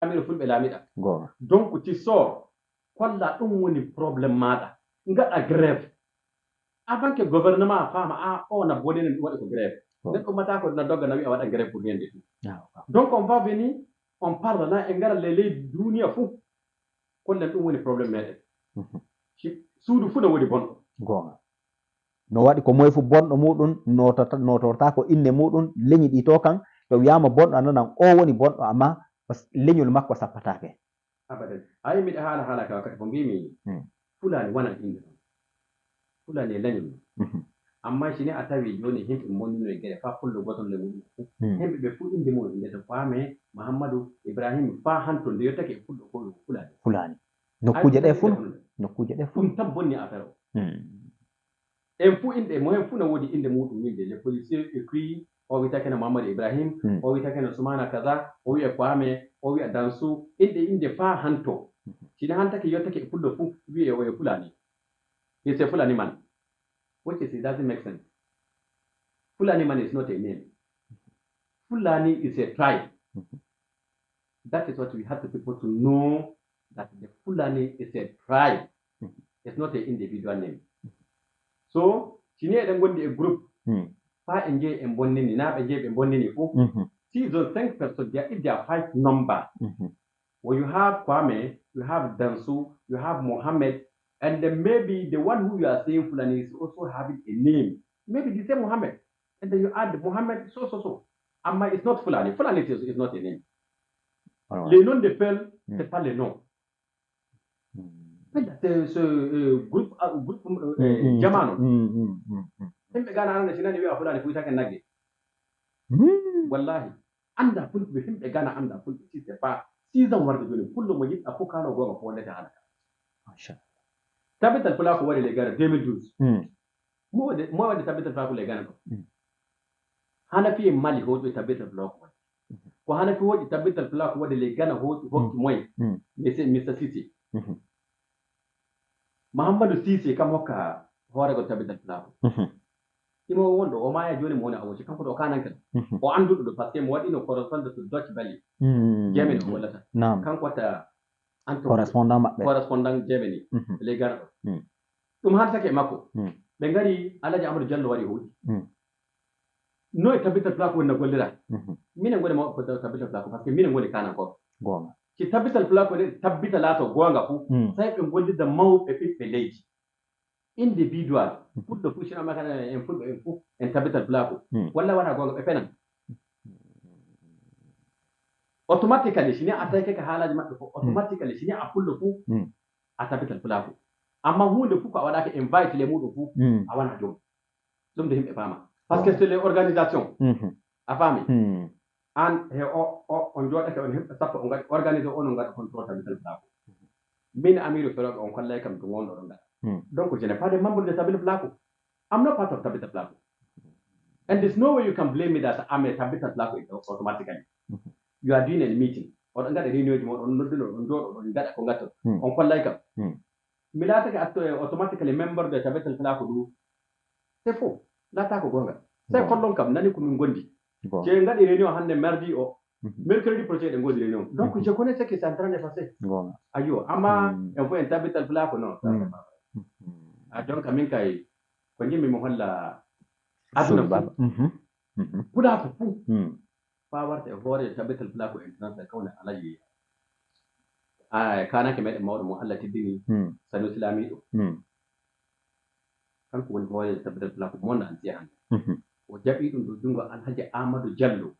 Amiru Fulɓe laamiɗa. Gonga. Donc tu sors, kolla ɗum woni problème maɗa, gaɗa grève avant que gouvernement faama a o na boninen ɗum waɗi ko grève. Neɗɗo ummata ko na dogga na wi'a waɗa grève pour rien du tout. Donc on va venir, on parle na e ngara le leydi duniya fuu, kollen ɗum woni problème meɗen. Suudu fuu ne woodi bonɗo. Gonga, no waɗi ko moye fu bonɗo muɗum notorta ko inde muɗum leñi ɗi to kan to wiyama bonɗo a nanan o woni bonɗo, amma leñol makko sappatake. Abadan. Ayi, miɗa haala haala ka wakkati ko mbimi Fulani wonan inde ɗon, Fulani e leñol ɗum. Amma sini a tawi joni himɓe bonnino e gueɗe fa pullo goton le muɗum fu, himɓe ɓe fu inde muɗum indete Kwame, Mahammadou, Ibrahima, fa hanto nde yottake e pullo ko ɗum Fulani. Fulani nokkuje ɗe fu, nokkuje ɗe fu. Ɗum tan bonni affaire o. En fu inde mohen fu ne woodi inde muɗum. Inde le policier écrit o witakene Mahamadou Ibrahim, o witakene Soumana kaza, o wiya Kwame, o wiya Dansu, inde inde fa hanto sini hantake yottake e pullo fu wiye oye Fulani, it's a Fulani man, which is, it doesn't make sense. Fulani man is not a name. Fulani is a tribe. That is what we have to people to know, that the Fulani is a tribe. It's not an individual name. So sini eɗen gondi e groupe fa e jeeyi en bonnini na ɓe jeeyi ɓe bonnini fof. Si those cinq personnes, they are, if they are five number, well, you have Kwame, you have Dansu, you have Mohammed, and then maybe the one who you are saying Fulani is also having a name, maybe the same Mohammed, and then you add Mohammed so so so. Amma it's not Fulani. Fulani is not a name. Les noms de Peul, c'est pas les noms. C'est ce groupe groupe jamano. Himɓe gana arande sinani wiya Fulani fuytake nagge. Wallahi anda Fulɓe, himɓe gana anda Fulɓe si c'est pas 6 ans warde joni pullo mo yiɗɗa fof kano gonga fo wonnete haala Tabital Pulako waɗi le Gana 2012. Mo waɗi, mo waɗi Tabital Pulako le Gana ɗo. Hanafi e Mali hoƴƴo Tabital Pulako waɗi ko Hanafi hoƴƴi Tabital Pulako waɗi le Gana, hoƴƴi hokki moyen Mr Sisé, Mahamadou Sisé kam hokka hoorego Tabital Pulako. Imo wonɗo o maya joni mo woni awoci kanko ɗo o kananke ɗo o anduɗo ɗo par ce que mo waɗino correspondant to Deutsche Welle Germany o wallata. Kanko watta correspondant maɓɓe. Correspondant Germany ley Gana ɗo. Ɗum hantake e makko. Ɓe ngari Alaji Amadou Diallo waɗi hoƴi no e Tabital Pulako woni no gollira. Minen goni mawɓe Tabital Pulako par ce que minen goni kanankoɓe. Si Tabital Pulako ne tabbita laato goonga fuu, sai ɓe gollida mawɓe ɓiɓɓe leydi individual fulɗo fuu sino makana en fulɓe en fuu en Tabital Pulako walla wona goonga ɓe penan automatically. Sini a tawi keke haalaji maɓɓe fof automatically sini a pullo fuu a Tabital Pulako, amma hunde fuu ko a waɗaka invite le muɗum fuu a wona joom ɗum de yimɓe faama par ce que c'est les organisations. A faami an he o on jooɗake on himɓe 10 on gaɗi organisé on gaɗa contrôle Tabital Pulako. Min Amiru Feroɓe on kollay kam to wonɗo ɗon gaɗa. Donc je n'ai pas de membre de Tabital Pulako. I'm not part of Tabital Pulako and there's no way you can blame me that I'm a Tabital Pulako automatically. You are doing a meeting, oɗon gaɗa réunion ji moɗon, on noddino on jooɗo ɗon gaɗa ko gatton on kollay kam mi laatake atto automatically membre de Tabital Pulako. Ɗum c'est faux, laata ko gonga sai kollon kam nani komin gondi. Je ngaɗi réunion hannde mardi o mercredi prochain ɗe godi réunion. Donc je connais ce qui est en train de passer. Ayo, amma en fo en Tabital Pulako non a. Donc min kay ko jimmi mi holla aduna fuu Pulako fuu fa warta e hoore Tabital Pulako international kawne Alaji kanake meɗen mawɗo mo Allah teddini, Sanusi Lamiɗo, kanko woni hoore Tabital Pulako monde entier hannde. O jaɓi ɗum ɗo junngo Alhaji Amadou Diallo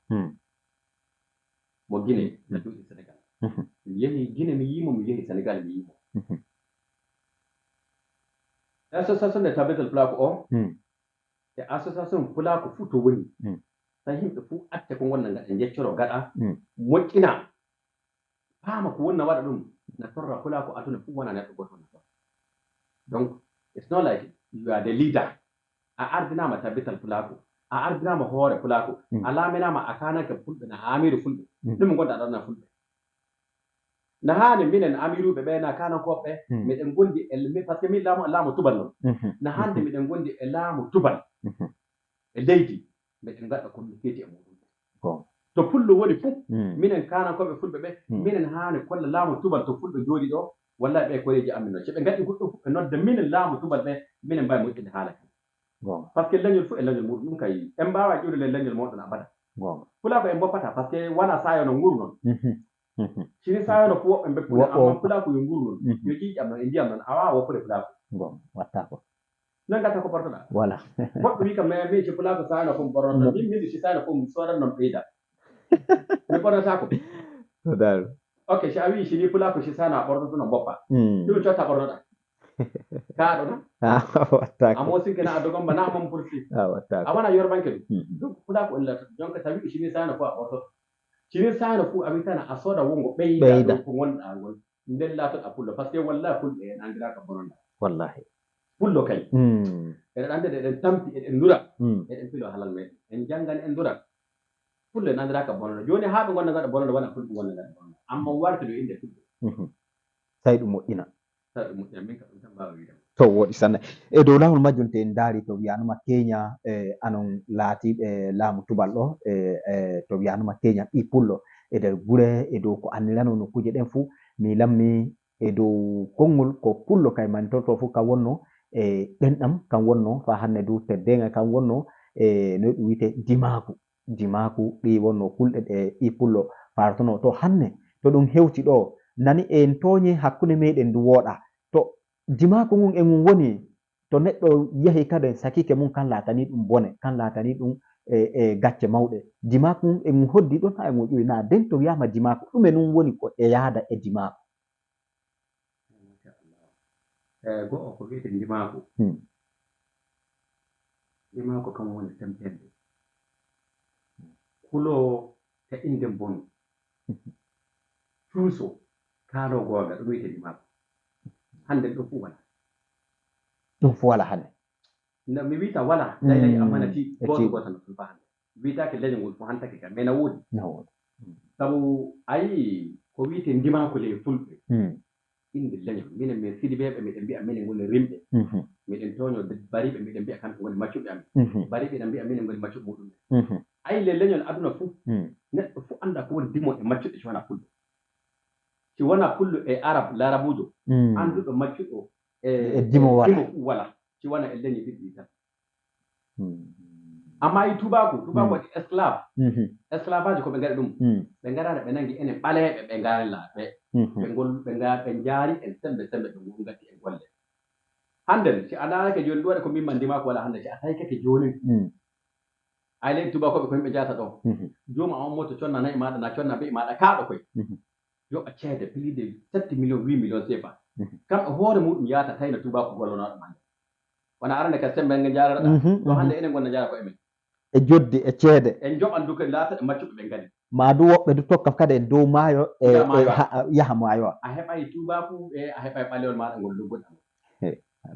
mo Guine na jooɗi Sénégal. Mi yehi Guine mi yimo, mi yehi Sénégal mi yimo. Association de Tabital Pulako o e association Pulako fuu to woni tan yimɓe fuu acca ko gonna gaɗa jeccoro gaɗa moƴƴina faama ko wonna waɗa ɗum na torra Pulako aduna fuu wona neɗɗo goto na torra. Donc it's not like you are the leader, a ardinama Tabital Pulako, a ardinama hoore Pulako, a laaminama a kanake Fulɓe na amiru Fulɓe. Ɗum gonɗa aɗa Fulɓe na haani minen amiruɓe ɓe na kanankoɓe miɗen gondi e par ce que min laamu laamu tubal noon na hande miɗen gondi e laamu tubal e leydi miɗen gaɗa communiqué e muɗum. To Pullo woni fuu, minen kanankoɓe Fulɓe ɓe, minen haani kolla laamu tubal to Fulɓe jooɗi ɗo, wallahi ɓe koreji amin no si ɓe gaɗi goɗɗum fu ɓe nodda minen laamu tubal ɓe, minen mbawi moƴƴinde haala ka. Par ce que leñol fu e leñol muɗum, ɗum kay en mbawa ƴuwde ley leñol moɗon abada. Pulako en boppata, par ce que wona sayo no nguru noon. Sini sayo no fu woɓɓe beppude, amma pulako yo nguru noon, yo ƴiƴam noon e ndiyam noon, a wawa woppude pulako. Gonga wattako. Non gatta ko ɓortoɗa. Voilà. Goɗɗo wi kam min si pulako sayo no fu mi ɓornota, min si sayo no fu mi sodan noon ɓeyda mi ɓornotako. Ok, si a wi sini pulako si sayo no a ɓornoto no boppa ɗum cotta ɓornoɗa kaaɗo na. Wattako. Amo sinkena a dogomba na amon poursi. Wattako. A wona yorbanke ɗum. Donc pulako on lata donc sa wi sini sayo no fu a ɓortoto, sini sayo no fu a wi tan a sooda wongo ɓeyda ɗo ko gonɗa ngol nden latoɗa Pullo, par ce que wallahi Fulɓe en andiraka bononda. Wallahi. Pullo kay eɗen andi eɗen tampi, eɗen dura, eɗen pilo halal meɗen, en janggani en dura. Pullo en andiraka bononda joni ha ɓe gonna gaɗa bononda, wona Fulɓe gonna gaɗa bononda, amma warti ɗo inde Fulɓe. Tawi ɗum moƴƴina. Tawi ɗum moƴƴina, min ka ɗum tan mbawa wiide. To woɗi sanne e dow lawol majjum te en daari to wiyanuma Keña e anon laatiɓe laamu tubal ɗo e to wiyanuma Keña ɓi Pullo e nder gure e dow ko annirano no kuje ɗen fuu mi lammi e dow konngol ko Pullo kay mantorto fuu kam wonno e ɗenɗam kam wonno fa hannde du teddenga kam wonno e noyi ɗum wiyete dimaku dimaku ɗi wonno kulɗe ɗe ɓi Pullo fartono to hannde to ɗum hewti ɗo nani en toñi hakkunde meɗen du wooɗa to dimaku ngun e ngun woni to neɗɗo yehi kadi sakike mum kan laatani ɗum bone kan laatani ɗum e gacce mawɗe dimaku ngun e ngun hoddi ɗon ha e ngun ƴuwi na nden to wiyama dimaku ɗume nun woni ko e yaada e dimaku. E go'o ko wiyete ndimaku, ndimaku kam woni sempende kulo te inde bonu cuuso kaalo goonga, ɗum wiyete ndimaku hannde ɗo fuu wala. Ɗum fuu wala hannde. No mi wiyta wala laylay, amma nati gooto gooto no ɗum fa hannde wiytaake leñol ngol fo hantake kam mais na woodi. Na woodi. Sabu a yii ko wiyete ndimaku ley Fulɓe, inde leñol minen min sidibeeɓe, miɗen mbiya minen ngoni rimɓe, miɗen tooño bariɓe, miɗen mbiya kamɓe ngoni maccuɓe amin, bariɓe ɗen mbiya minen ngoni maccuɓe muɗumɓe. Ayi le leñol aduna fuu, neɗɗo fuu annda ko woni dimo e maccuɗo si wona Pullo, si wona Pullo e arab larabujo annduɗo maccuɗo e dimo wala. Dimo fuu wala si wona e leñi ɗiɗi tan. Amma yi tubaku waɗi esclave, esclavage ko ɓe ngaɗi ɗum, ɓe ngarani ɓe nangi enen ɓaleeɓe, ɓe ngarani laaɓe ɓe ngol ɓe ɓe jaari en sembe sembe, ɓe ngatti en golle. Hannden si a laarake jooni ɗum waɗi ko mimma ndimako wala hannde si a taykake jooni ay leydi tubakoɓe ko yimɓe jahata ɗo joomum a ummoto conna nayi maɗa na conna be'i maɗa kaaɗo koye yoɓa ceede plus de 7 millions, 8 millions CFA, kamɓe hoore muɗum yahata tayno tubako gollonoɗo hannde wona arande ka sembe nge jarata ɗo hannde enen gonna jara koye men e joddi e ceede. En joɓan du kadi laata e maccuɓe ɓe ngadi. Ma du woɓɓe du tokka kadi e dow maayo e yaha maayo. A heɓay tubaku e a heɓay ɓalewol maɗa ngol lugguɗa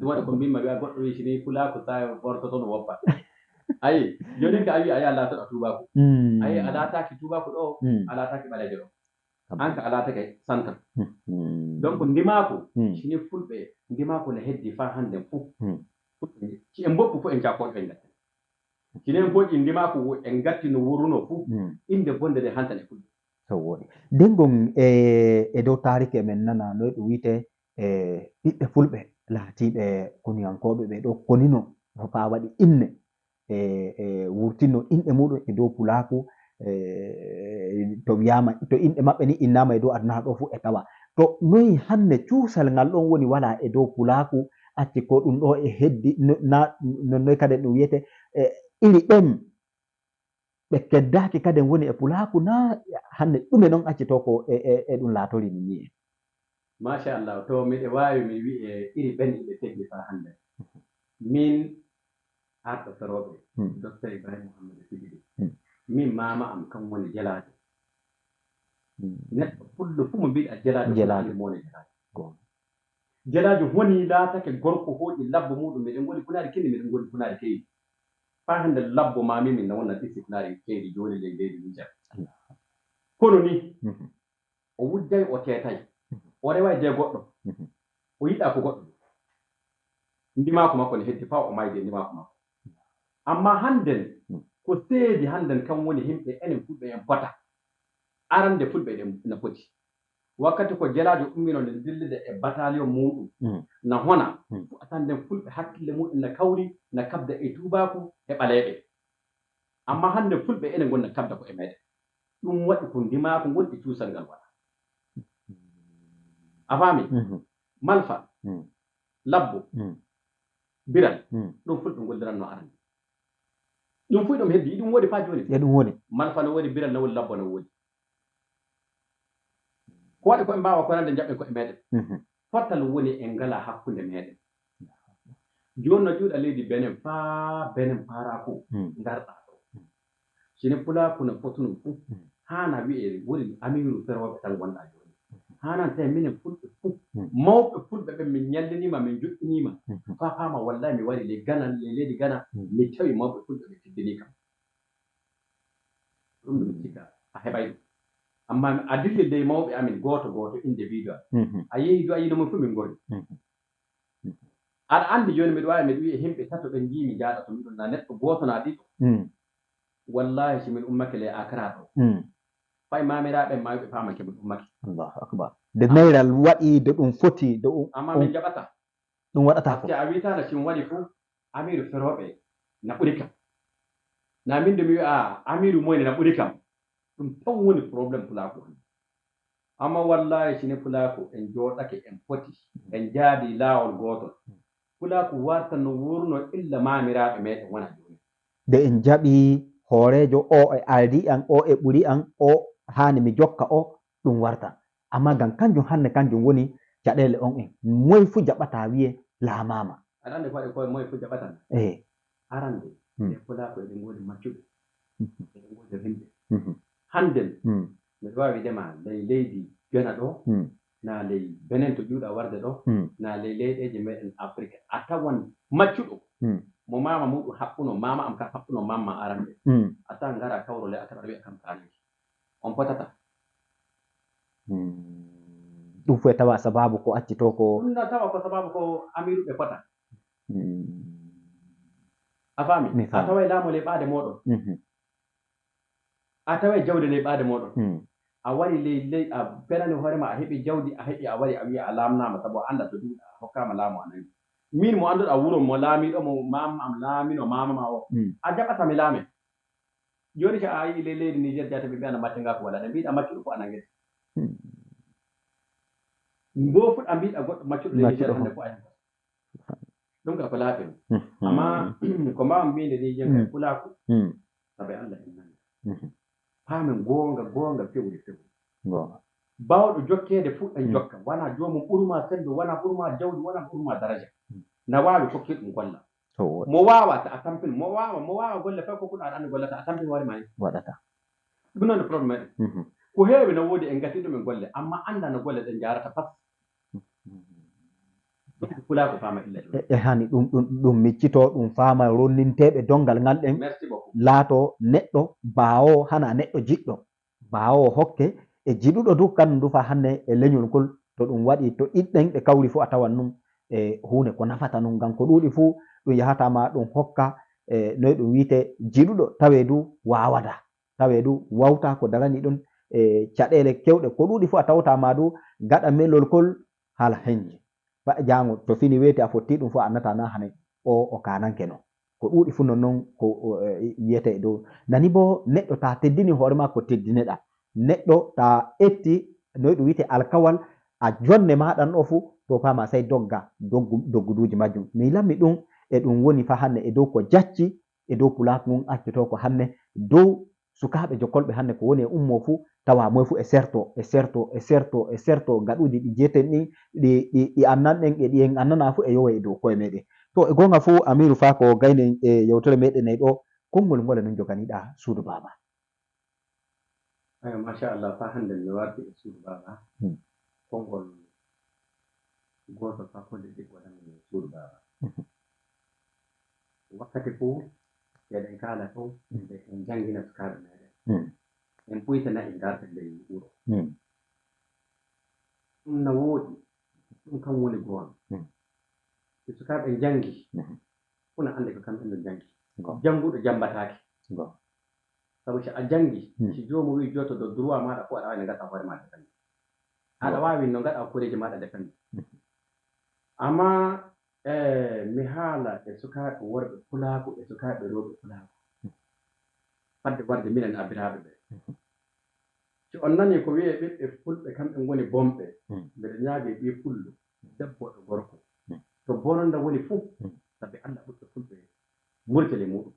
ɗum waɗi ko mbimma wiya goɗɗo wi sini pulaku sa ɓortoto no woppa. Ayi joni ka a wi a yaha laatoɗa tubaku, ayi a laataki tubaku ɗo, a laataki ɓalejo ɗo, an ka a laatake santan. Donc ndimaku sini Fulɓe ndimaku ne heddi fa hande fuu Fulɓe si en boppu fuu en jakkoɓe ɓe gatta sinen goƴi ndimaku en gatti no wuruno fuu inde bonde nde hantan e Fulɓe. So woɗi nden e dow tarike men nana noy ɗum wiyete e ɓiɓɓe Fulɓe laatiɓe koniyankoɓe ɓe ɗo konino fa waɗi inne e wurtinno inɗe muɗum e dow pulaku e to wiyama to inɗe maɓɓe ni innama e dow aduna ɗo fuu e tawa to noyi hande cuusal ngal ɗon woni wala e dow pulaku acci ko ɗum ɗo e heddi na nonnoy kadi ɗum wiyete e iri ɓen ɓe keddaki kadi woni e pulaku na hande ɗume noon acci to ko e ɗum laatori ni ni. Machallah, to miɗe wawi mi wi e iri ɓen ɓe teggi fa hande min arɗo feroɓe docteur Ibrahima Mouhamadou Sidibé, min mama am kam woni jelajo neɗɗo Pullo fuu mo mbiɗa jelajo jelajo mo woni jelajo jelajo woni laatake gorko hooƴi labbo muɗum, miɗen goni punaari kinni, miɗen goni punaari keydi faa hannde labbo mami min na wonna ɗissi punaari keydi jooni ley leydi Niger. Kono ni o wujjay, o teetay, o reway de goɗɗo o yiɗa ko goɗɗo ndimako makko ne heddi fa o mayde ndimako makko. Amma hannden Ko seedi hannden kam woni himɓe enen fulɓe en pota. Arande fulɓe ɗen na poti wakkati ko jelaajo ummino nde dillida e bataillon muɗum na hona fu a tan nden fulɓe hakkille muɗum na kawri na kabda e tubaku e ɓaleɓe. Amma hannde fulɓe enen gonna kabda ko e meɗen, ɗum waɗi ko ndimako ngol e cuusal ngal waɗa. A faami? Malfa, labbo, biral, ɗum fulɓe golliranno arande. Ɗum fuy ɗum heddi ɗum woodi fa joni. E ɗum woni malfa no woodi, biral no woodi, labbo no woodi. Ko waɗi ko en mbawa konande jaɓɓen ko e meɗen. Potal woni en ngala hakkunde meɗen. Joni no ƴuuɗa leydi Benen faa Benen Paraku garɗa ɗo, sini Pulaku no fotuno fuu hana wiye woni amiru feroɓe tan gonɗa joni. Hanan tawi minen fulɓe fuu, mawɓe fulɓe ɓe min ñallinima, min joƴƴinima fa fama. Wallahi mi wari ley Gana, ley leydi Gana, mi tawi mawɓe fulɓe ɓe teddini kam ɗum. Ɗum cikka a heɓay ɗum, amma a dilli ley mawɓe amin goto goto individual. A yeehi do a yino mum fuu min gori. Aɗa andi joni mbiɗa wawi, mbiɗa wiya himɓe tato ɓe jimi jaaɗa to miɗon na neɗɗo goto na ɗiɗo. Wallahi si min ummake ley Akra ɗo, fay mamiraɓe mawɓe famake min ummake. Allahu akbar, nde nayral waɗi de ɗum foti de. Amma min jaɓata. Ɗum waɗata ko par ce que a witana si mi waɗi fuu amiru feroɓe na ɓuri kam na min de mi wiya amiru moyne na ɓuri kam. Ɗum tan woni problème Pulaku on. Amma wallahi sini Pulaku en jooɗake en poti en jaadi laawol gootol, Pulaku warta no wurno illa mamiraɓe meɗen wona joni. Nde en jaɓi hoorejo o e ardi an o e ɓuri an o hani mi jokka o ɗum warta. Amma ngam kanjum hande kanjum woni caɗele on en moy fu jaɓata wiye laamama. Aɗa andi ko waɗi koye moye fu jaɓatan? Eyi. Arande e Pulaku eɗen ngoodi maccuɓe, eɗen ngoodi rimɓe. Hannden mbiɗa wawi widema ley leydi Gana ɗo, na ley Benen to ƴuuɗa warde ɗo, na ley leyɗeje meɗen Afrique, a tawan maccuɗo mo mama muɗum haɓɓuno mama am kam haɓɓuno mamma arande, a tawan gara kawro ley akara, aɗa wiya kam kanaki on potata. Ɗum fu e tawa sababu ko acci to ko ɗum na tawa ko sababu ko amiruɓe pota. A faami? Mi a faami. Taway laamu ley ɓaade moɗon, a taway jawdi ley ɓaade moɗon. A wari ley a benani hoorema, a heɓi jawdi, a heɓi, a wari a wiya a laamnama saabu a anda to duuɗa a hokkama laamu. A nayi min mo annduɗa wuro mo laamiɗo mo mama am laamino mama ma o. A jaɓata mi laame joni so a yii ley leydi Niger jate ɓe mbiyana macca ko wala ɗe mbiɗa maccuɗo ko a nangete gofuɗa mbiɗa goɗɗo maccuɗo ley Niger Maccuɗo. Hande ko a yaha ɗum ka ko laafi. Amma ko mbawa mbinde ni jen kay Pulaku sabu Allah en nanga paamen goonga goonga fewri fewri. Gonga. Bawɗo jokkeede fuu en jokka wona joomum ɓurma sembe, wona ɓurma jawdi, wona ɓurma daraja, na waawi kokki ɗum golla. To woɗ mo waawa ta a tampin mo waawa golle fof kokkuɗa aɗa anndi gollata a tampin hoore ma ni. Waɗata. Ɗum noon problème meɗen ko heewi no woodi en gasi ɗum e golle, amma annda no golle ɗen jarata fas. Ɗum ko Pulaako faama illa ɗum. E hani ɗum miccito ɗum faama ronninteɓe dongal ngal ɗen. Merci beaucoup. Laato neɗɗo baawo hana neɗɗo jiɗɗo baawo hokke e jiɗuɗo du kanum du fa hande e leñol ngol to ɗum waɗi to ɗiɗɗen ɓe kawri fu a tawan num e hunde ko nafata num ngam ko ɗuuɗi fuu ɗum yahatama ɗum hokka e noyi ɗum wiite jiɗuɗo tawe du wawata tawe du wawta ko darani ɗum e caɗele kewɗe ko ɗuuɗi fu a tawtama du gaɗa melol kol haala henji fa jango to fini weeti a fotti ɗum fu a annata na hane o kananke no ko ɗuuɗi fu nonnoon ko yiyete e dow nani bo neɗɗo ta teddini hoore ma ko teddineɗa neɗɗo ta etti noyi ɗum wiyete alkawal a jonne maɗan ɗo fuu to fama sey dogga doggu dogguduji majjum mi lammi ɗum e ɗum woni fa hanne e dow ko jacci e dow Pulaku mum accoto ko hanne dow sukaɓe jokkolɓe hanne ko woni e ummo fuu tawa moye fuu e serto e serto e serto e serto gaɗuji ɗi jeten ɗin ɗi annanɗen e ɗi en annana fuu e yowa e dow koye meɗen to e gonga fuu amiru fa ko gayne e yewtere meɗen nayi ɗo konngol ngole non joganiɗa suudu baba. Ayo, machallah, fa hannde mi warti e suudu baba. Konngol goto fa konde ɗiɗi waɗanmi suudu baba. Wakkati fuu eɗen kaala fof ɓe en janngina sukaaɓe meɗen, en ɓuytana en garta ley wuro. Ɗum na wooɗi, ɗum kam woni goonga. So sukaaɓe janngi, fuu na annde ko kamɓe no janngi. Gonga. Jannguɗo jambatake. Sabu si a janngi, si joomum wi jotto dow droit maɗa fof, aɗa wawi no gatta hoore ma defende, aɗa wawi no gaɗa koreji maɗa defende. Amma e mi haala e sukaɓe worɓe pulaaku e sukaɓe rewɓe pulaaku, fadde warde minen abbiraɓe ɓe, si on nani ko wiye ɓiɓɓe fulɓe kamɓe ngoni bonɓe, mbiɗa ñaagi ɓi pullo debbo e gorko to bononda woni fof, sabi Allah, ɓiɓɓe fulɓe murtele muɗum.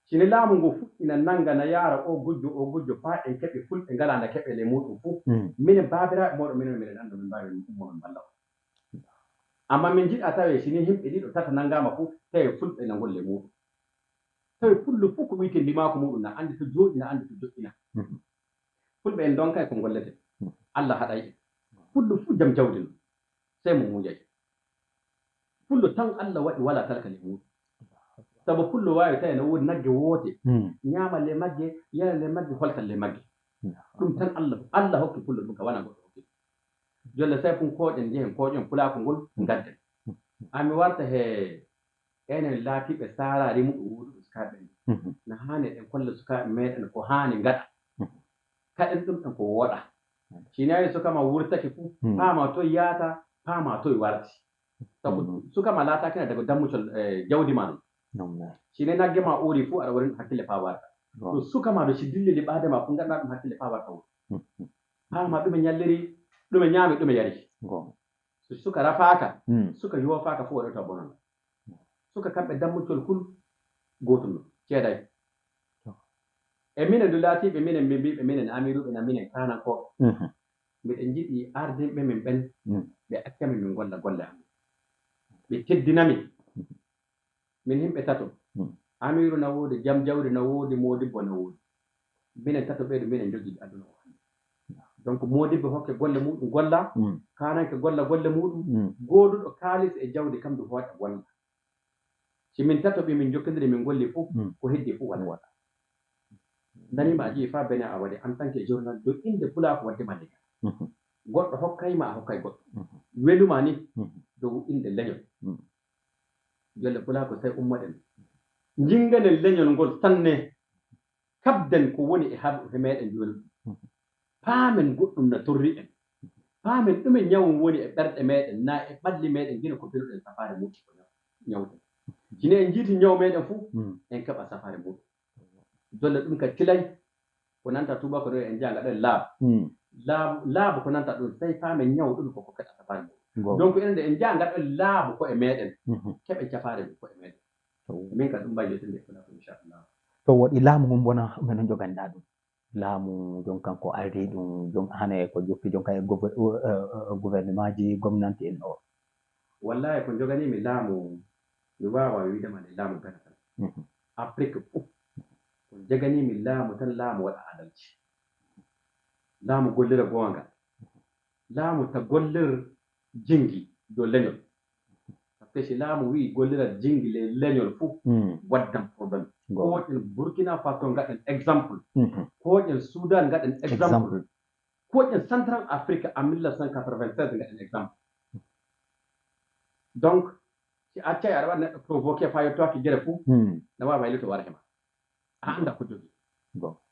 Sini laamu ngu fuɗɗina nannga na yaara o gujjo o gujjo faa en keɓi fulɓe ngala na keɓele muɗum fuu, minen baabiraaɓe moɗon, minen miɗen annda min mbaawi min ummo min mballa on. Amma min jiɗa tawe sini yimɓe ɗiɗo tata nanngaama fuu, tawe fulɓe na golle muɗum, tawi pullo fof ko wiyete limako muɗum na anndi to jooɗi, na anndi to joƴƴina. Fulɓe en donkay ko gollete, Allah haɗay en. Pullo fuu jam jawdi no sey mo muñay. Pullo tan Allah waɗi wala talkale muɗum, sabu pullo wawi tawi no woodi nagge woote, ñaama le magge, yara le magge, holtal le magge. Ɗum tan Allah hokki pullo ɗum ka wona goɗɗo hokki. Jolle sey fum kooƴen njehen kooƴen pulako ngol gadden. Ami warta he enen laatiɓe sara remuɓe woduɓe sukaɓe en, no haani eɗen kolla sukaɓe meɗen ko haani gaɗa kaɗen ɗum en ko wooɗa. Sinawi suka ma wurtake fuu, paama toye yaata, paama toye warti, sabu suka ma laatakina daga dammucol jawdi ma. Non sine nagge ma uuri fuu, aɗa waɗi ɗum hakkille faa warta to suka ma ɗo si dillili ɓaade ma fuu, gaɗana ɗum hakkille faa warta wuro, paama ɗume ñalliri, ɗume ñaami, ɗume yari. So suka rafaaka, suka yofaaka fuu, waɗata bononda suka. Kamɓe dammucol kul gotum no ceeday e minen du laatiɓe minen min mbiɓe minen amiruɓe na minen kanankoɓe, miɗen jiɗi ardinɓe min ɓen ɓe accami min golla golle amin, ɓe teddinami min yimɓe tato. Amiru na woodi, jam jawdi na woodi, modibbo na woodi. Minen tato ɓeɗo minen jogii aduna o hannde. Donc modibbo hokke golle muɗum golla, kananke golla golle muɗum, gooduɗo kaalis e jawdi kam du hooƴa golla. Si min tato ɓe min jokkodiri min golli fof, ko heddi fof wala waɗa. Nanima a jii fa bene a waɗi en tant que journal dow inde pulako waddema legal, goɗɗo hokkayma, a hokkay goɗɗo weluma ni dow inde leñol. Jolle pulako sey ummoɗen jinganen leñol ngol sanne, kabden ko woni e haɓe meɗen joni, paamen goɗɗum na torri en, paamen ɗume ñawu woni e ɓerɗe meɗen na e ɓalli meɗen gina ko peluɗen safare muɗum ko ñawten. Sine en jiiti ñaw meɗen fuu, en keɓa safare muɗum. Jolle ɗum ka tilay ko nanta tubako ɗo en jaa gaɗen laabu laabu laabu ko nanta ɗum sey paamen ñaw ɗum koko keɗa safare muɗum. Donc enen nde en jaa gaɗen laabu ko e meɗen, keɓe cafare ko e meɗen. Min ka ɗum mbawi yettinde fulako inchallah. To waɗi laamu ngun bona minen joganɗa ɗum laamu jon kan ko ardi ɗum jon hane ko jokki jon kan e gouvernement ji gomnanti en o. Wallahi ko joganimi laamu, mi wawa widema nde laamu gana tan, Afrique fof ko jaganimi laamu tan, laamu waɗa adalci, laamu gollira goonga, laamu ta gollir jingi dow leñol, par ce que si laamu wi gollira jingi le leñol fuu, waddan problème. Koƴen Burkina Faso gaɗen exemple, koƴen Soudan gaɗen exemple, koƴen Central Afrique en 1996 gaɗen exemple. Donc si accay aɗa waɗa neɗɗo provoqué fa yettowaki gueɗe fuu, ne wawi waylito wara hema, a anda ko jogui.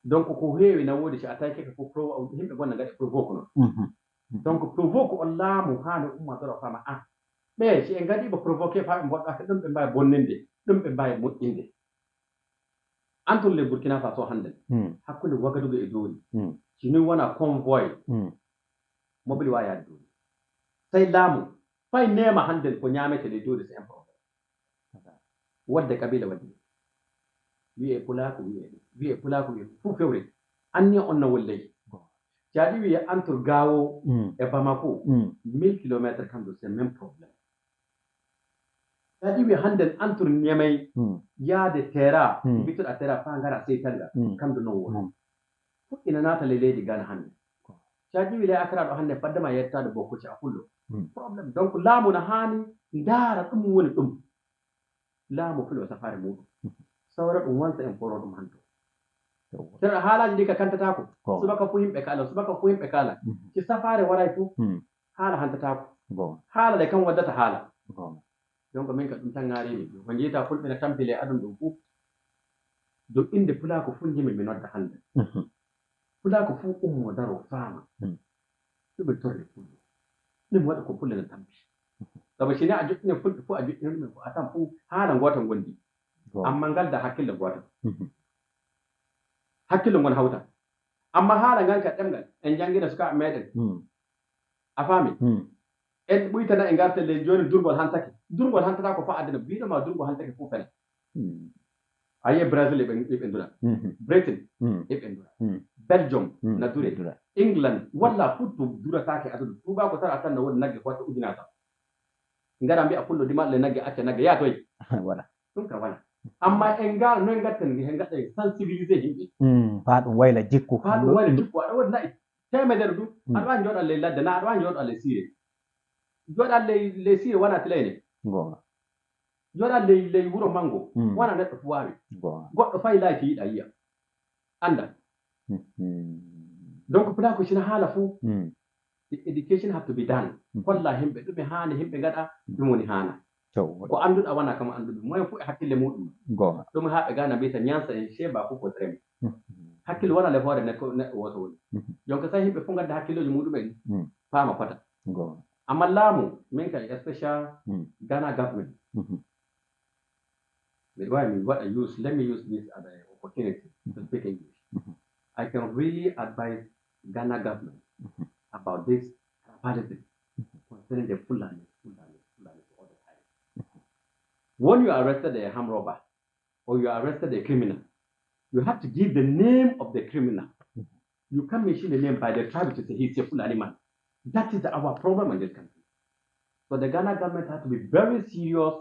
Donc ko heewi na woodi si a tawi keke fof yimɓe gonna gaɗe provoque noon. Donc provoque on laamu haani umma doro fama a ɓe si en gaɗiɓe provoqué fa ɓe mboɗɗaka ɗum, ɓe mbawi bonninde ɗum, ɓe mbawi moƴƴinde. Entre le Burkina Faso hannde, hakkunde Wagadugu e Dori, si ni wona convoy mobile wawi yaade Dori, tawi laamu fay nema hannden ko ñaamete ley Dori, c'est un problème. Wadde kabila wadde wiye pulaako, wiye ɗum wiye pulaako, wiye fof fewre anni on no won ley jaaɗi wiye entre Gao e Bamako, 1000 kilomètre kam ɗo, c'est même problème. Jaaɗi wiye hannden entre Niamey yaade Tera, mbitoɗa Tera faa ngara Seytanga, kam ɗo non woni fuɗɗina naata le leydi Gana hannde. Jaaɗi wi ley Accra ɗo hannde faddema yettade Bokkoci a fullo problème. Donc laamu no haani ndaara ɗum woni ɗum laamu fulo safare muɗum sawra ɗum wonta en foro ɗum hanto seno haalaji ɗi ka kantatako. Subaka fuu yimɓe kaala, subaka fuu yimɓe kaala, si safare waray fuu haala hantatako, haala ɗe kam waddata haala. Donc min ka ɗum tan ŋaarimi ko jiita fulɓe ne tampile adun ɗum fuu. Dow inde Pulako fuu jimi mi nodda hande. Pulako fuu ummo daro faama ɗume torri Pullo, ɗum waɗi ko Pullo ne tampi. Sabu sini a joƴƴini Fulɓe fuu, a joƴƴini ɗumen fuu, a tan fuu haala gota gondi, amma ngalda hakkille gota, hakkille ngon hawta, amma haala ngan ka ɗemgal en jangina sukaɓe meɗen. A faami, en ɓuytana e garte ley joni durgol hantake, durgol hantata ko fa aduna biɗoma durgol hantake fuu fena. A yiye Brésil eɓe dura, Britain eɓe dura, Belgium na dure, England walla fuu to duratake aduna tubako tan a tan no woni nagge ko watta 1000 tan, gara mbiya Pullo dimaɗo le nagge, acca nagge yaa toye. Voilà. Ɗum ka wala, amma en ngal noye gatten hen gaɗa sensibilisé yimɓe. Fa ɗum wayla jikku. Fa ɗum wayla jikku. Aɗa wodi nayi 100 du, aɗa wawi jooɗa ley ladde na aɗa wawi jooɗa ley siire, jooɗa ley siire wona tilayne. Gonga. Jooɗa ley wuro mango wona neɗɗo fo wawi. Goɗɗo fayi layti yiɗa yiya anda. Donc Pulako sina haala fuu, the education have to be done. Holla himɓe ɗume haani himɓe gaɗa ɗum woni haana ko annduɗa wona kam annduɗo moyen fof e hakkille muɗum. Ɗum haa ɓe gana mbiyata ñansa en cheba fof ko trem hakkille wona le hoore neɗɗo neɗɗo woto woni. Donc so yimɓe fof ngadda hakkilleji muɗumen faama fota. Amma laamu min kay special Ghana government, mbiɗa wawi mi waɗa use, let me use this as an opportunity to speak English. I can really advise Ghana government about this tribalism concerning the Fulani, Fulani, Fulani all the time. When you arrested a armed robber or you arrested a criminal, you have to give the name of the criminal. You can't mention the name by the tribe to say he's a Fulani man. That is our problem in this country. So the Ghana government has to be very serious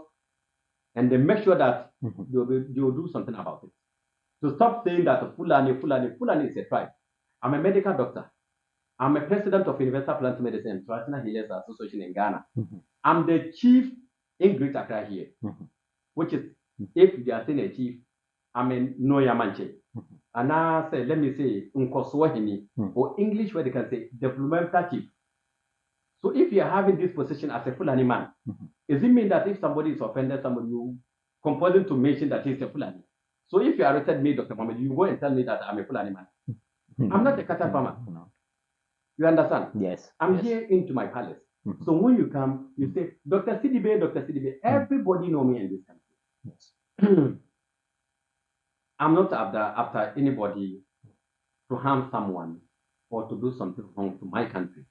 and they make sure that they will do something about it. To stop saying that Fulani, Fulani, Fulani is a tribe. I'm a medical doctor. I'm a president of Universal Plant Medicine and Traditional Healers Association in Ghana. I'm the chief in Greater Accra here, which is, if they are saying a chief, I'm a Noyamanche. And I say, let me say, Nkoswahini, or English where they can say developmental chief. So if you are having this position as a Fulani man, does it mean that if somebody is offended, somebody you compulsion to mention that he's a Fulani? So if you arrested me, Dr. Mohammed, you go and tell me that I'm a Fulani man. I'm not a cattle farmer. No. You understand? Yes. I'm Yes. here into my palace. So when you come, you say, Dr. Sidibe, Dr. Sidibe. Everybody know me in this country. I'm not after anybody to harm someone or to do something wrong to my country.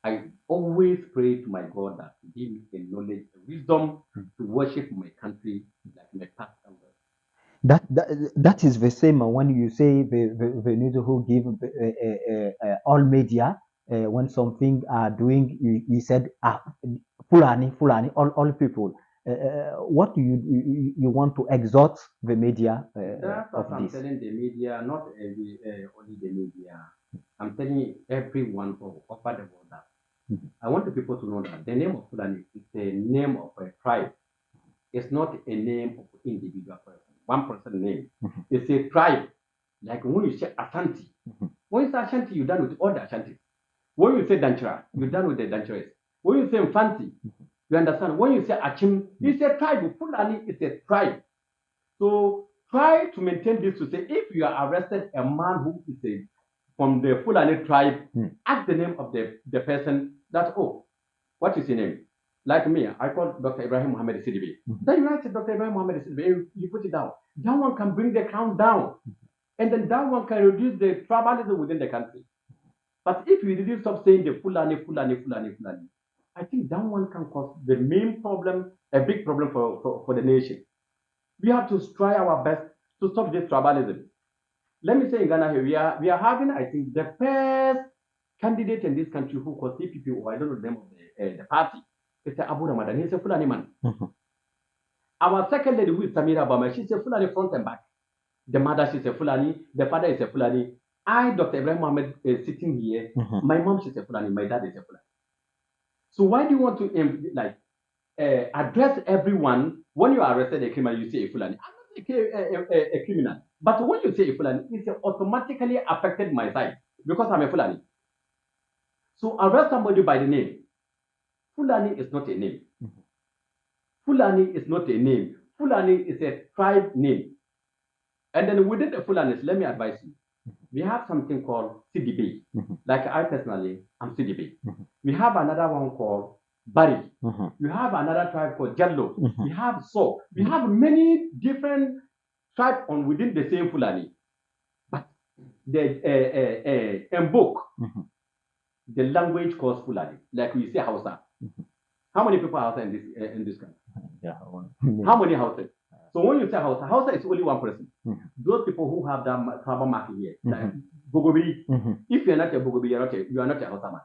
I always pray to my God that He give me the knowledge, the wisdom to worship my country like my past elders. That is the same when you say the news who give all media when something are doing, you said, ah, Fulani, Fulani, all people. What do you want to exhort the media That's of what I'm this? Telling the media, not only the media. I'm telling everyone all over the world that I want the people to know that the name of Fulani is the name of a tribe. It's not a name of individual person, one person name. It's a tribe. Like when you say Ashanti, when you say Ashanti, you're done with all the Ashantis. When you say Danchira, you're done with the Danchiras. When you say Mfanti, you understand. When you say Achim, it's a tribe. Fulani is a tribe. So try to maintain this to say if you are arrested a man who is a from the Fulani tribe, ask the name of the person that, oh, what is your name? Like me, I call Dr. Ibrahim Mohammed Sidibe. Then you write it, Dr. Ibrahim Mohammed Sidibe, you put it down. That one can bring the count down. And then that one can reduce the tribalism within the country. But if you didn't stop saying the Fulani, Fulani, Fulani, Fulani, I think that one can cause the main problem, a big problem for the nation. We have to try our best to stop this tribalism. Let me say in Ghana here, we are having, I think, the first candidate in this country who called CPP, or I don't know the name of the party. It's Abu Ramadan. He's a Fulani man. Our second lady, who is Samira Bama, she's a Fulani front and back. The mother, she's a Fulani. The father is a Fulani. I, Dr. Ibrahim Mohammed, is sitting here. My mom, she's a Fulani. My dad is a Fulani. So why do you want to like address everyone when you arrested a criminal? You say a Fulani. I'm not a criminal, but when you say a Fulani, it's automatically affected my side because I'm a Fulani. So arrest somebody by the name. Fulani is not a name. Fulani is not a name. Fulani is a tribe name. And then within the Fulanis, let me advise you. We have something called CDB. Like I personally, I'm CDB. We have another one called Bari. We have another tribe called Jallo. We have So. We have many different tribes on within the same Fulani. But they invoke the language called Fulani, like we say Hausa. How many people are Hausa in this country? Yeah. How many Hausa? So when you say Hausa, Hausa is only one person. Those people who have that tribal mark here, like Bogobiri. If you're not a Bogobiri, you are not a Hausa man.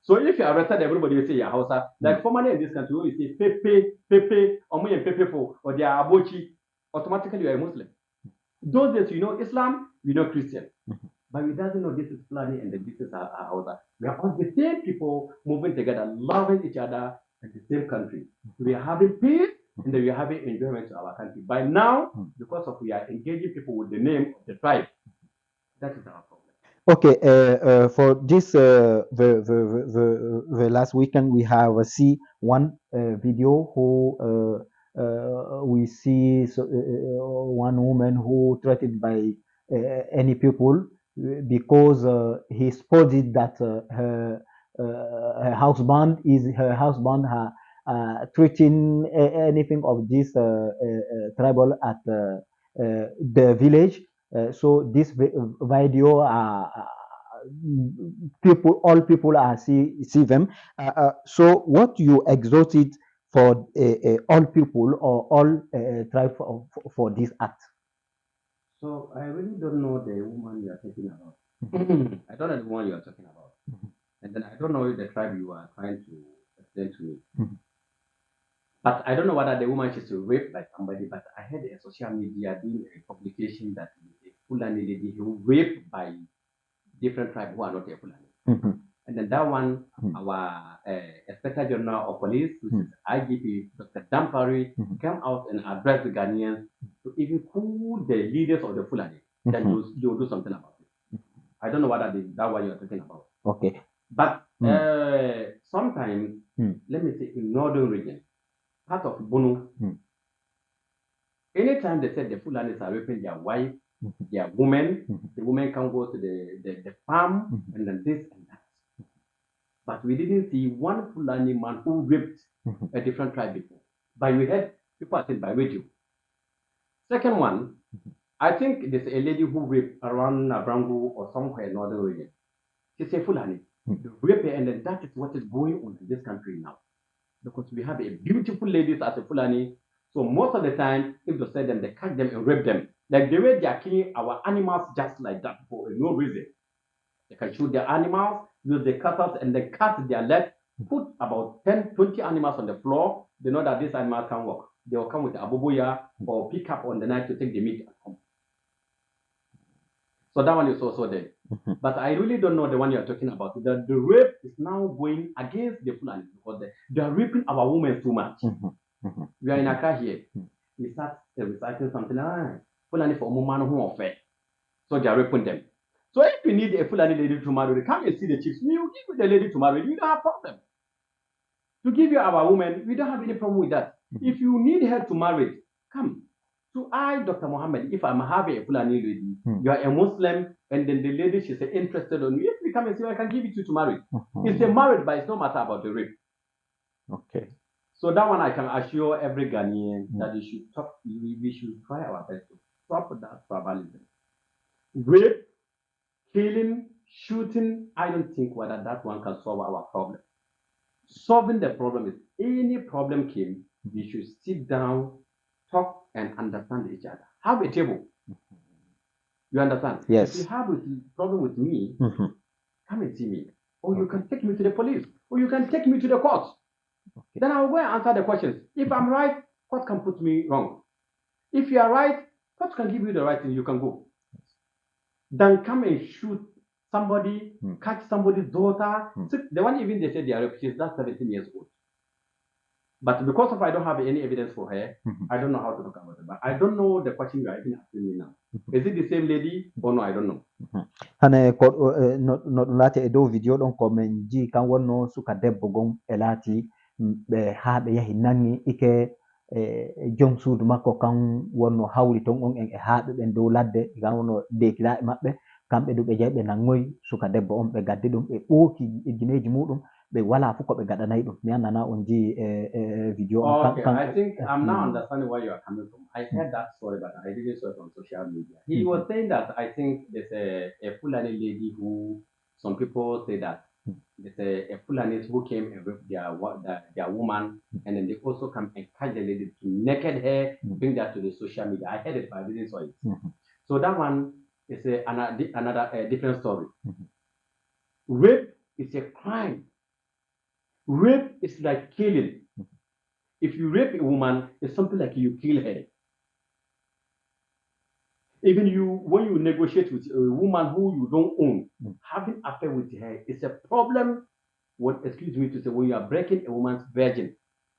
So if you arrested, everybody will say you're Hausa. Like formerly in this country, when you say Pepe, Pepe, or Pepe for, or they are Abochi, automatically you are a Muslim. Those days, you know Islam, you know Christian. But we doesn't know this is Fulani and then this is Hausa. We are all the same people moving together, loving each other in the same country. We are having peace and then we are having enjoyment to our country. By now, because of we are engaging people with the name of the tribe, that is our problem. Okay, for this the last weekend we have see one video who we see, so, one woman who threatened by any people because he spotted that her husband is her husband treating anything of this tribal at the village. So this video, people, all people are see them. So what you exhorted for all people or all tribe for this act? So I really don't know the woman you are talking about. I don't know the one you are talking about. And then I don't know the tribe you are trying to explain to me. But I don't know whether the woman, she's raped by somebody, but I heard a social media doing a publication that a Fulani lady who raped by different tribe who are not a Fulani. And then that one, our Inspector General of Police, which is IGP, Dr. Dampare, came out and addressed the Ghanaians to even cool the leaders of the Fulani. Then they will do something about it. I don't know whether that one you are talking about. But sometimes, let me say, in northern region, part of Bono, anytime they said the Fulanis are raping their wife, their women, the women can go to the farm and then this and that. But we didn't see one Fulani man who raped a different tribe before. But we heard people are saying by radio. Second one, I think there's a lady who raped around Nabrangu or somewhere in northern region. She said Fulani. The rape, and then that is what is going on in this country now. Because we have a beautiful ladies as a Fulani. So most of the time, if they say them, they catch them and rape them. Like the way they are killing our animals just like that for no reason. They can shoot their animals, use the cutters, and they cut their leg, put about 10, 20 animals on the floor. They know that this animal can walk. They will come with aboboya or pick up on the night to take the meat and come. So that one is also there. But I really don't know the one you are talking about. The rape is now going against the Fulani because they are raping our women too much. We are in Accra here. We start reciting something. Ah, Fulani for woman who are fair. So they are raping them. So if you need a Fulani lady to marry, come and see the chiefs. We will give you the lady to marry. You don't have problem. To give you our woman, we don't have any problem with that. If you need her to marry, come. To I, Dr. Mohammed, if I'm having a Fulani lady, you are a Muslim, and then the lady, she's interested on you. If you come and see, I can give it to you to marry. It's a marriage, but it's no matter about the rape. So that one I can assure every Ghanaian that we should stop, we should try our best to stop that tribalism. Rape, killing, shooting, I don't think whether that one can solve our problem. Solving the problem is any problem came, we should sit down, talk, and understand each other. Have a table. You understand? Yes. If you have a problem with me, come and see me. Or you can take me to the police. Or you can take me to the court. Then I will go and answer the questions. If I'm right, court can put me wrong. If you are right, court can give you the right and you can go. Then come and shoot somebody, catch somebody's daughter. The one even they said they are she's not 17 years old. But because of I don't have any evidence for her, I don't know how to talk about it. But I don't know the question you are even asking me now. Is it the same lady or no? I don't know. Hane ko no ɗum laati e dow vidéo ɗon ko min ji kan wonno suka debbo gon e laati ɓe ha ɓe yahi nangi ike. E joom suudu makko kan wonno hawri ton on en e haaɓe ɓen dow ladde kan wonno dekiraɓe maɓɓe kamɓe du ɓe jahi ɓe nangoyi suka debbo on ɓe gaddi ɗum ɓe ɓooki gineji muɗum ɓe wala fu ko ɓe gaɗanayi ɗum. Mi annana on jii e e vidéo on. Okay, I think I'm now understanding where you are coming from. I heard that story, but I didn't saw it on social media. He was saying that I think there's a Fulani lady who some people say that there's a Fulani who came and raped their woman, and then they also come and catch the lady to naked her, bring that to the social media. I heard it, but I didn't saw it. So that one is another different story. Rape is a crime. Rape is like killing. If you rape a woman, it's something like you kill her. Even you, when you negotiate with a woman who you don't own, having affair with her is a problem. What, excuse me to say, when you are breaking a woman's virgin,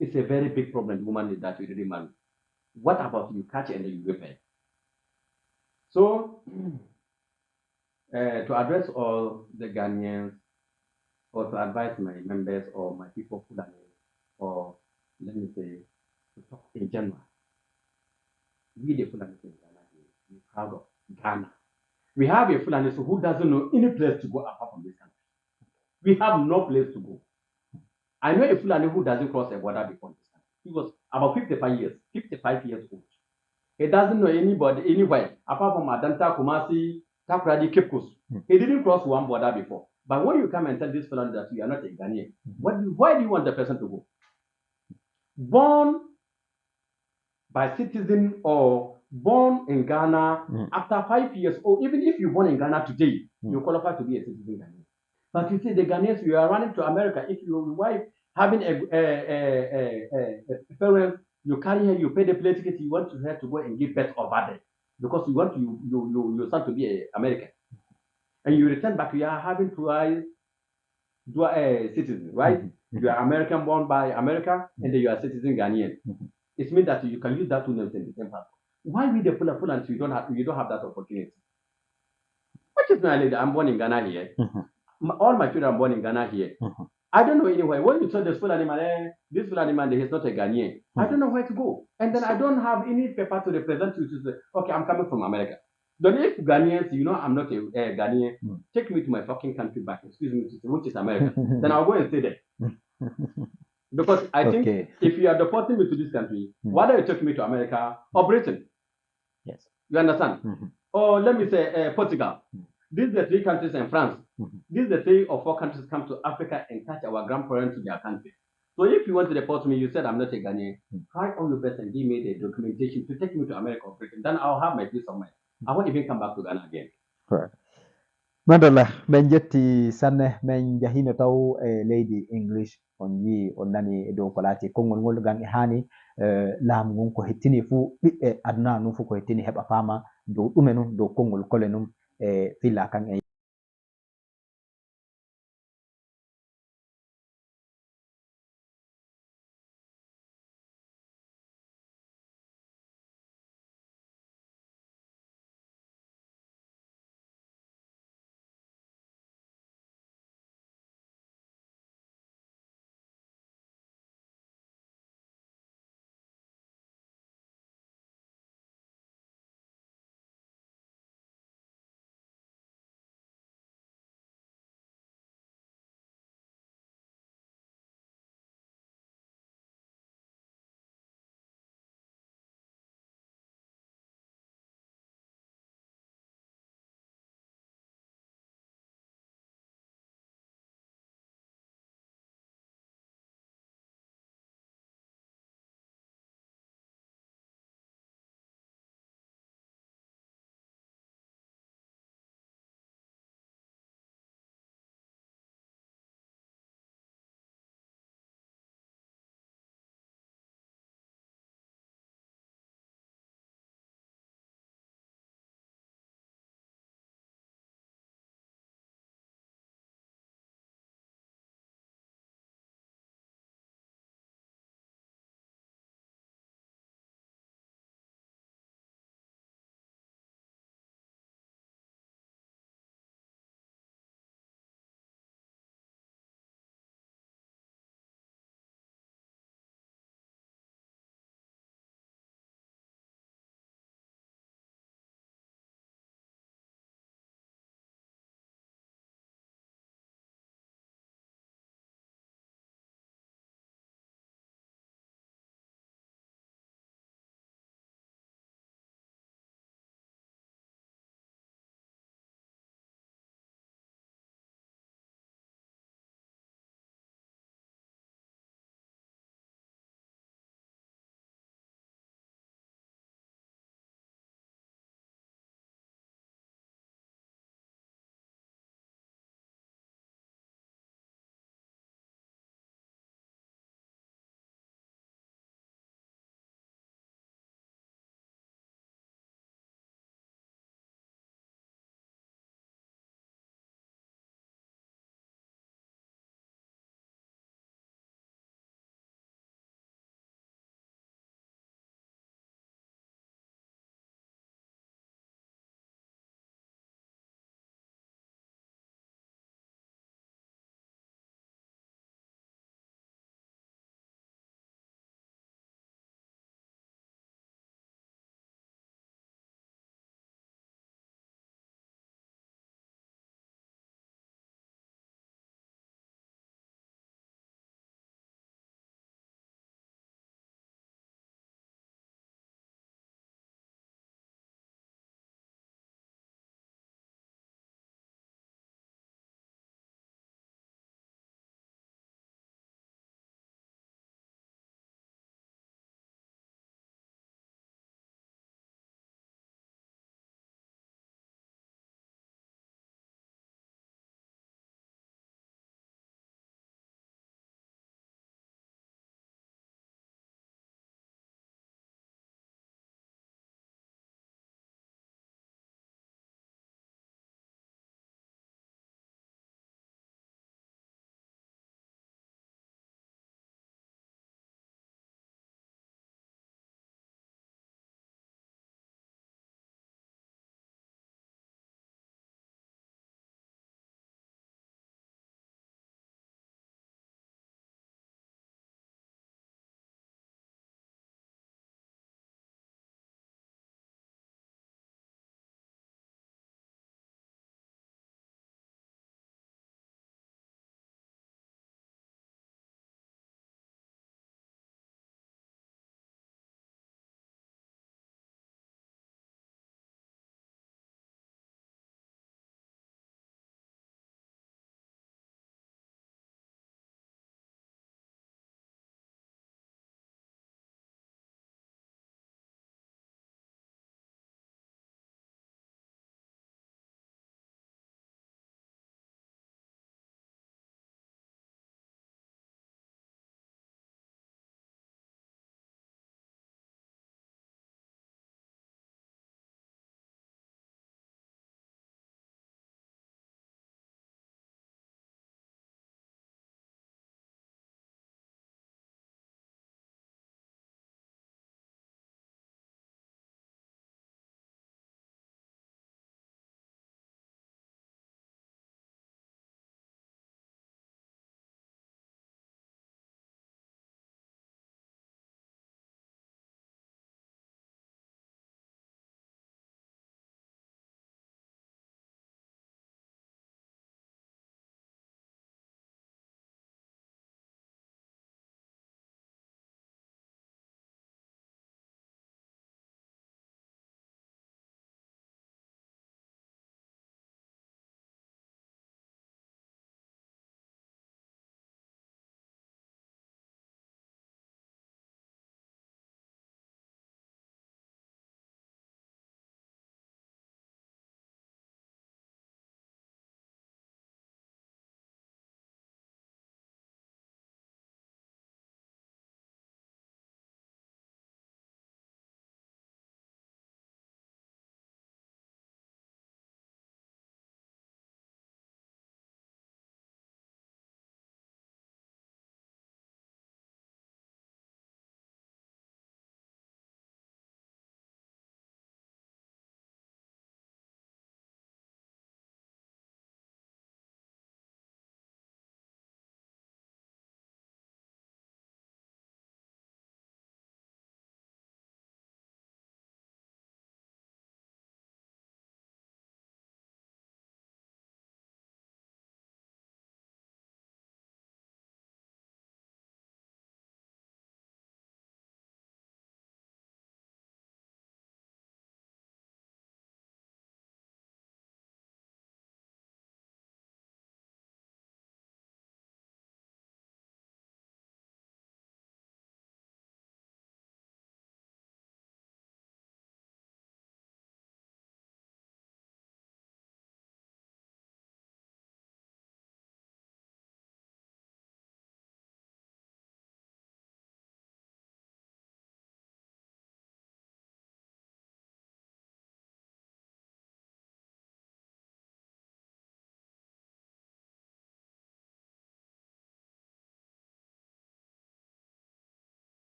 it's a very big problem. The woman is that you didn't marry. What about you catch and then you rape her? So, to address all the Ghanaians, or to advise my members or my people, Fulani, or let me say, to talk in general, we the Fulani in Ghana, we're proud of Ghana. We have a Fulani who doesn't know any place to go apart from this country. We have no place to go. I know a Fulani who doesn't cross a border before this country. He was about 55 years, 55 years old. He doesn't know anybody anywhere apart from Adenta, Kumasi, Takoradi, Cape Coast. He didn't cross one border before. But when you come and tell this Fulani that you are not a Ghanaian, why do you want the person to go? Born by citizen or born in Ghana after 5 years, or even if you're born in Ghana today, you qualify to be a citizen Ghanaian. But you see, the Ghanaians, you are running to America. If your wife having a parent, you carry her, you pay the plane ticket, you want to her to go and give birth over there because you want your son to be an American. And you return back, you are having dual citizen, right? You are American born by America, and then you are citizen Ghanaian. It means that you can use that two names in the same passport. Why we the Fulani, you don't have that opportunity? Which is my lady, I'm born in Ghana here. All my children are born in Ghana here. I don't know anywhere. When you tell this Fulani man, this Fulani man, he's not a Ghanaian. I don't know where to go. And then I don't have any paper to represent you to say, "Okay, I'm coming from America." Then if Ghanaians, I'm not a Ghanaian, take me to my fucking country back, excuse me, to say, which is America. Then I'll go and stay there. Because I think if you are deporting me to this country, why don't you take me to America or Britain? You understand? Or let me say Portugal. These are the three countries and France. These are the three or four countries come to Africa and catch our grandparents to their country. So if you want to deport me, you said I'm not a Ghanaian. Try all your best and give me the documentation to take me to America or Britain. Then I'll have my peace of mind. I won't even come back to Ghana again. Correct. Madalla min jetti sanne min jahino taw e leydi English on yi on nani e dow ko laati konngol ngol gan e hani laamu ngun ko hettini fuu ɓiɓɓe aduna num fuu ko hettini heɓa faama dow ɗume num dow konngol kole num e filla kan e.